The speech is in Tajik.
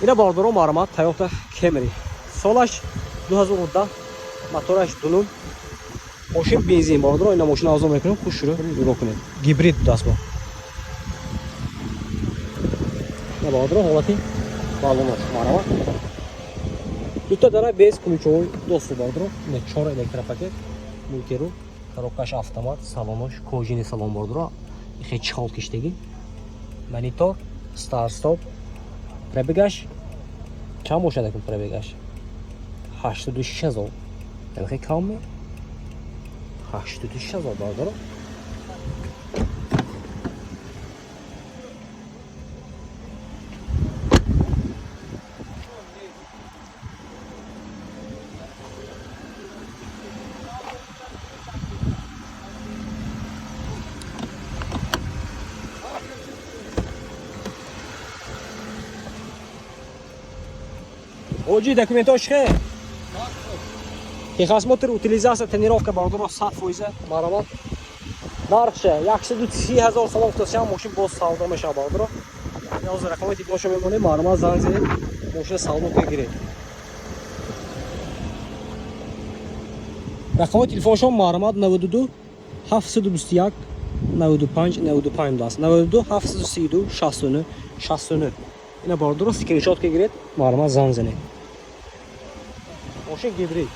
Ина, бародаро, марҳамат, Toyota Camry, солаш 2010, мотораш 2.0, мошин бензин. Бародаро, ина мошина азон мекунем, хушрӯ нигоҳ кунед, гибрид будааст бо. Ина, бародаро, ҳолати баллонош, марҳамат, дута дара без ключевой доступ. Бародаро, ина чор электропакет, мультируль, коробкаш автомат, салонош кожаный салон, бародаро, ихе чиҳол киштагӣ, монитор, старт стоп. Пробегаш чанд бошад акун? Пробегаш 86 000, намехе кам ме? 86 000, бародаро. Оҷи, документҳош хе, техосмотр, утилизация, тонировка, бародаро, 100%. Марҳамат, нархша 130 000 сомон гуфтасиам, мошин боз савдо мешавад. Бародаро, ҳозир рақамои телефоншо мемонем, марҳамат, занг занед, мошина савдо кунед, гиред. Рақамои телефоншон, марҳамат, 92 721 95 95 будааст, 92 732 69 69. Ина, бародаро, скриншот гиред, марҳамат, занг занед. Мошин гибрид.